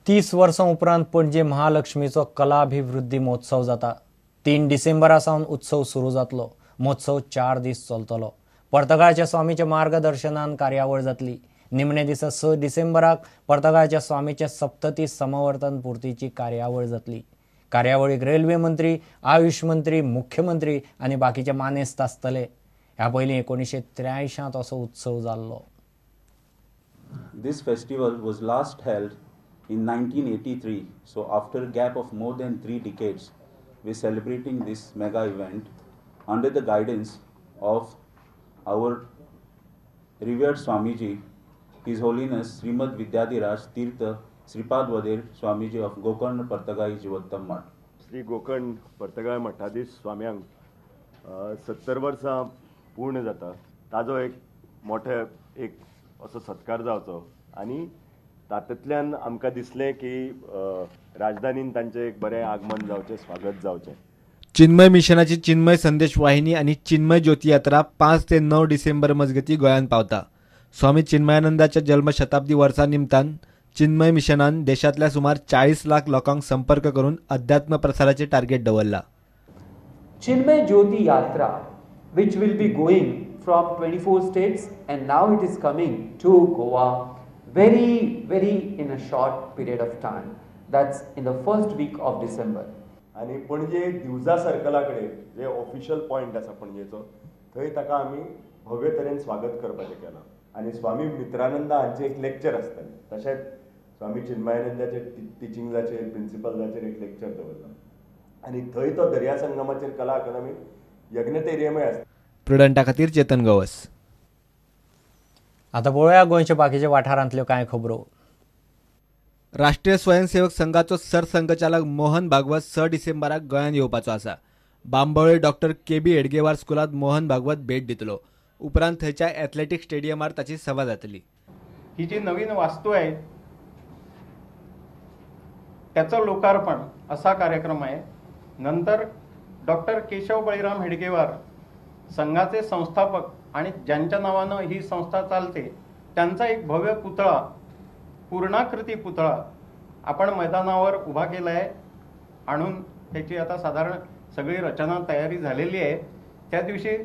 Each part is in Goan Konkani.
30 वर्सां उपरांत पणजे महालक्ष्मीचो कलाभिवृद्धी महोत्सव जाता. 3 डिसेंबरा सावन उत्सव सुरू जातलो. महोत्सव 4 दीस चलतलो. पर्तगाळच्या स्वामीच्या मार्गदर्शनान कार्यावळ जातली. निमणे दिसा 6 डिसेंबराक पर्तगाळच्या स्वामीच्या सप्तती समवर्तन पुर्तीची कार्यावळ जातली. कार्यावळीक रेल्वे मंत्री, आयुष मंत्री, मुख्यमंत्री आनी बाकीचे मानेस्त आसतले. ह्या पयलीं 1983 असो उत्सव जाल्लो. This festival was last held in 1983. So after a gap of more than 3 decades, we are celebrating this mega event under the guidance of our revered Swamiji, His Holiness Srimad Vidyadhiraj Tirtha Sripad Vader Swamiji of Gokarna Partagai Jivottam Math. Shri Gokarna Partagai मठाधीश स्वाम्यांक 70 वर्सां पूर्ण जाता, ताजो एक मोठे एक असो सत्कार जावचो आनी तातूंतल्यान आमकां दिसलें की राजधानीन तांचें एक बरें आगमन जावचें, स्वागत जावचें. चिन्मय मिशनाची चिन्मय संदेश वाहिनी आनी चिन्मय ज्योती यात्रा 5 ते 9 डिसेंबर मजगती गोंयांत पावता. स्वामी चिन्मयानंदाच्या जल्मशताब्दी वर्सा निमतान चिन्मय मिशनान देशांतल्या सुमार 40 लाख लोकांक संपर्क करून अध्यात्म प्रसाराचे टार्गेट दवरला. Chinmay Jyoti Yatra, which will be going from 24 states and now it is coming to Goa very, very in a short period of time. That's in the first week of December. आनी पणजे दिवजा सर्कला कडेन जे ऑफिशियल पॉयंट आसा पणजेचो, थंय ताका आमी भव्य तरेन स्वागत करपाचें केलां. आनी स्वामी मित्रानंदा हांचें एक लेक्चर आसतलें, तशेंच स्वामी चिन्मयानंदाचे टिचिंग्साचेर, प्रिंसिपल्साचेर एक लेक्चर दवरलां आनी थंय तो दर्या संगमाचेर कला अकादमी यज्ञतेरियमय आसता. प्रुडंटा खातीर चेतन गवस. आतां पळोवया गोंयच्या बाकीच्या वाठारांतल्यो कांय खबरो. राष्ट्रीय स्वयंसेवक संघाचो सरसंघचालक मोहन भागवत 6 डिसेंबराक गोंयांत येवपाचो आसा. बांबोळे डॉक्टर के बी हेडगेवार स्कुलांत मोहन भागवत भेट दितलो. उपरांत थंयच्या एथलेटिक स्टेडियमार ताची सभा जातली. ही जी नवीन वास्तू आहे त्याचं लोकार्पण असा कार्यक्रम आहे. नंतर डॉक्टर केशव बळीराम हेडगेवार संघाचे संस्थापक आणि ज्यांच्या नावानं ही संस्था चालते त्यांचा एक भव्य पुतळा, पूर्णाकृती पुतळा आपण मैदानावर उभा केला आहे आणून त्याची आता साधारण सगळी रचना तयारी झालेली आहे. त्या दिवशी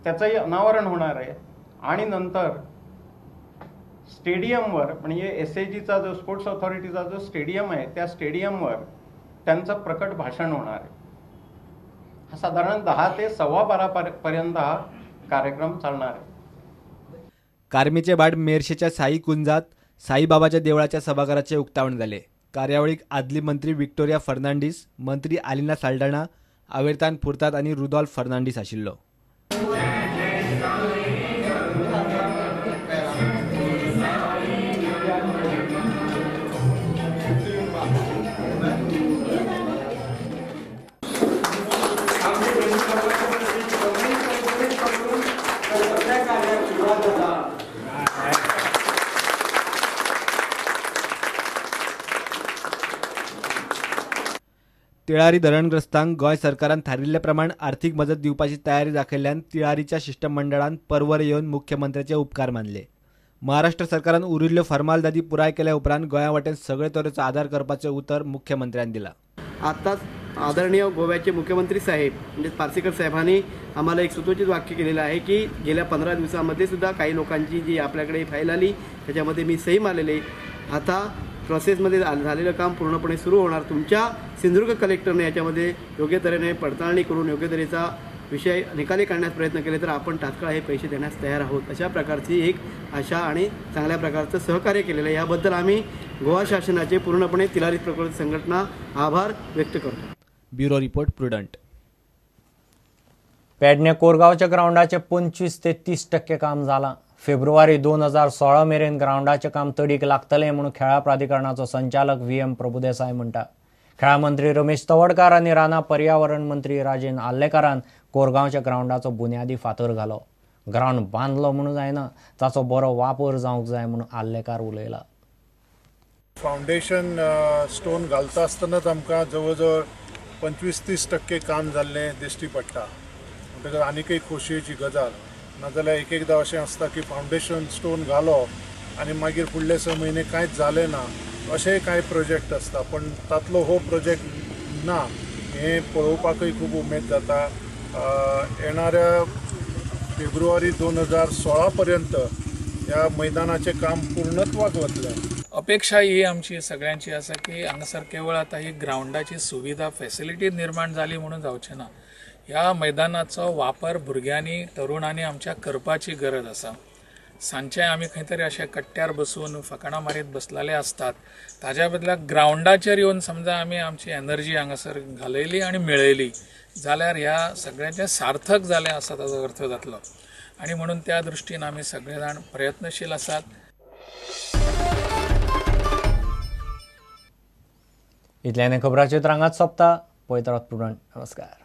त्याचंही अनावरण होणार आहे. आणि नंतर स्टेडियमवर म्हणजे एस ए जीचा जो स्पोर्ट्स ऑथॉरिटीचा जो स्टेडियम आहे त्या स्टेडियमवर त्यांचं प्रकट भाषण होणार आहे. हा साधारण 10 ते 12:15 पर्यंत हा कार्यक्रम चालणार आहे. कार्मीचे भाट मेरशेच्या साई कुंजात साईबाबाच्या देवळाच्या सभाघराचे उक्तावण जाले. कार्यावळीक आदली मंत्री विक्टोरिया फर्नांडीस, मंत्री आलिना साल्डाणा, आवेर्तान फुर्तात आनी रुदोल्फ फर्नांडीस आशिल्लो. तिळारी धरणग्रस्तांक गोंय सरकारान थारिल्ले प्रमाण आर्थिक मजत दिवपाची तयारी दाखयल्ल्यान तिळारीच्या शिष्टमंडळान परवर येवन मुख्यमंत्र्याचे उपकार मानले. महाराष्ट्र सरकारान उरिल्ल्यो फर्मालदादी पुराय केल्या उपरांत गोंया वटेन सगळे तरेचो आदार करपाचें उतर मुख्यमंत्र्यान दिला. आताच आदरणीय गोव्याचे मुख्यमंत्री साहेब म्हणजे पार्सेकर साहेबांनी आम्हाला एक सुतोचित वाक्य केलेलं आहे की गेल्या 15 दिवसामध्ये सुद्धा काही लोकांची जी आपल्याकडे फाईल आली त्याच्यामध्ये मी सही मारलेली, आता प्रोसेसमध्ये झालेलं काम पूर्णपणे सुरू होणार. तुमच्या सिंधुदुर्ग कलेक्टरने याच्यामध्ये योग्य तऱ्हेने पडताळणी करून योग्य तऱ्हेचा विषय निकाली काढण्यास प्रयत्न केले तर आपण तात्काळ हे पैसे देण्यास तयार आहोत, अशा प्रकारची एक आशा आणि चांगल्या प्रकारचं सहकार्य केलेलं आहे. याबद्दल आम्ही गोवा शासनाचे पूर्णपणे तिलारी प्रकृती संघटना आभार व्यक्त करतो. Bureau report, Prudent. Pedne कोरगांवच्या ग्रावंडाचे 25 ते 30% काम जालां. फेब्रुवारी 2016 मेरेन ग्रावंडाचें काम तडीक लागतलें म्हणून खेळां प्राधिकरणाचो संचालक व्ही एम प्रभुदेसाय म्हणटा. खेळां मंत्री रमेश तवडकार आनी रानां पर्यावरण मंत्री राजेंद्र आर्लेकारान कोरगांवच्या ग्रावंडाचो बुन्यादी फातर घालो. ग्रावंड बांदलो म्हणून जायना, ताचो बरो वापर जावंक जाय म्हणून आर्लेकार उलयला. फावंडेशन स्टोन घालता आसतनाच आमकां जवळ जवळ 25-30% काम जाल्लें दिश्टी पडटा. म्हणटकच आनीकय खोशयेची गजाल. नाजाल्यार एक एकदां अशें आसता की फावंडेशन स्टोन घालो आनी मागीर फुडले 6 म्हयने कांयच जालें ना अशे कांय प्रोजेक्ट आसता, पण तातलो हो प्रोजेक्ट ना हें पळोवपाकूय खूब उमेद जाता. येणाऱ्या फेब्रुवारी 2016 पर्यंत ह्या मैदानाचें काम पूर्णत्वाक वतलें. अपेक्षा ही आमची सगळ्यांची आसा की हांगासर केवळ आतां ही ग्रावंडाची सुविधा फॅसिलिटी निर्माण जाली म्हणून जावचें ना, ह्या मैदानाचो वापर भुरग्यांनी तरुणांनी आमच्या करपाची गरज आसा. सांजचे आमी खंय तरी अशे कट्ट्यार बसून फकाणां मारीत बसलेले आसतात, ताज्या बदला ग्रावंडाचेर येवन समजा आमी आमची एनर्जी हांगासर घालयली आनी मेळयली जाल्यार ह्या सगळ्यांचें सार्थक जालें आसा ताजो अर्थ जातलो. आनी म्हणून त्या दृश्टीन आमी सगळे जाण प्रयत्नशील आसात. इतल्यान खबराचेर रांगात सोंपता. पळयत रावत प्रुडंट. नमस्कार.